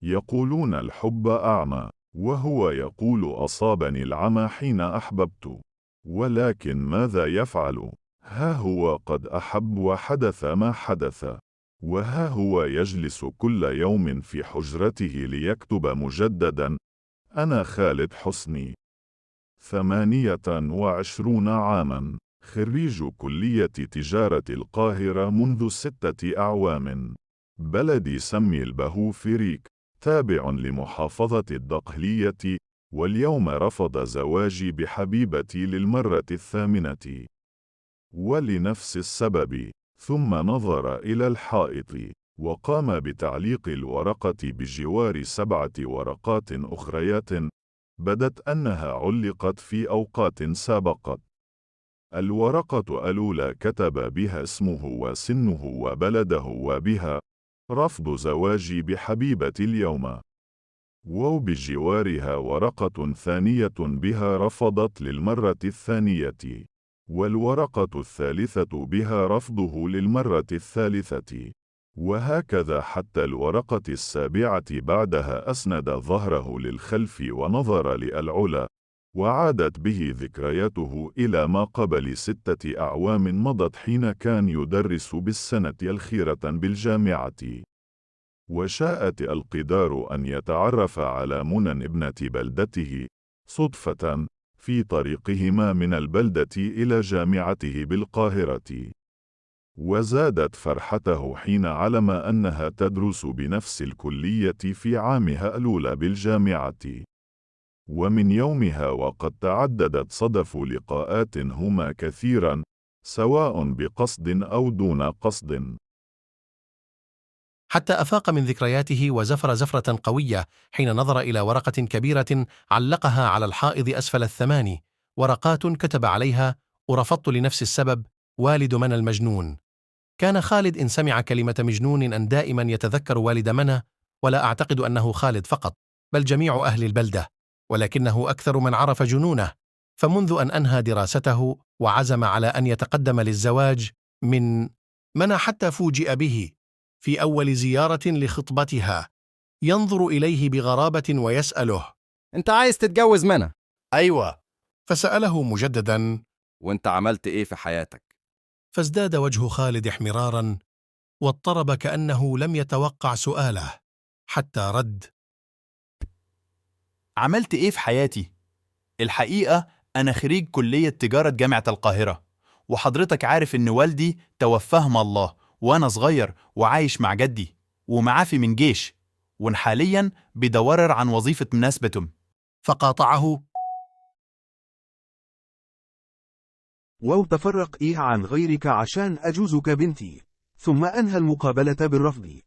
يقولون الحب أعمى، وهو يقول أصابني العمى حين أحببت. ولكن ماذا يفعل؟ ها هو قد أحب وحدث ما حدث. وها هو يجلس كل يوم في حجرته ليكتب مجددا: أنا خالد حسني، 28 عاما، خريج كلية تجارة القاهرة منذ 6 أعوام، بلدي سمي البهوفريك، تابع لمحافظة الدقهلية، واليوم رفض زواجي بحبيبتي للمرة 8، ولنفس السبب. ثم نظر إلى الحائط، وقام بتعليق الورقة بجوار 7 ورقات أخريات، بدت أنها علقت في أوقات سابقت. الورقة الأولى كتب بها اسمه وسنه وبلده، وبها: رفض زواجي بحبيبتي اليوم. وبجوارها ورقة ثانية بها رفضت للمرة 2، والورقة الثالثة بها رفضه للمرة 3، وهكذا حتى الورقة 7. بعدها أسند ظهره للخلف ونظر للعلا، وعادت به ذكرياته إلى ما قبل 6 أعوام مضت حين كان يدرس بالسنة الأخيرة بالجامعة. وشاءت القدار أن يتعرف على منى ابنة بلدته، صدفة، في طريقهما من البلدة إلى جامعته بالقاهرة. وزادت فرحته حين علم أنها تدرس بنفس الكلية في عامها الأولى بالجامعة. ومن يومها وقد تعددت صدف لقاءات هما كثيرا، سواء بقصد أو دون قصد. حتى أفاق من ذكرياته وزفر زفرة قوية حين نظر إلى ورقة كبيرة علقها على الحائط أسفل 8 ورقات كتب عليها: ورفضت لنفس السبب، والد منى المجنون. كان خالد إن سمع كلمة مجنون أن دائما يتذكر والد منى، ولا أعتقد أنه خالد فقط، بل جميع أهل البلدة، ولكنه أكثر من عرف جنونه. فمنذ أن أنهى دراسته وعزم على أن يتقدم للزواج من منى حتى فوجئ به في أول زيارة لخطبتها ينظر إليه بغرابة ويسأله: أنت عايز تتجوز منى؟ أيوة. فسأله مجددا: وأنت عملت إيه في حياتك؟ فازداد وجه خالد احمرارا واضطرب كأنه لم يتوقع سؤاله، حتى رد: عملت إيه في حياتي؟ الحقيقة أنا خريج كلية تجارة جامعة القاهرة، وحضرتك عارف إن والدي توفاهم الله وأنا صغير وعايش مع جدي ومعافي من جيش، وحاليا بدورر عن وظيفة مناسبة. فقاطعه: وتفرق إيه عن غيرك عشان أجوزك بنتي. ثم أنهى المقابلة بالرفض.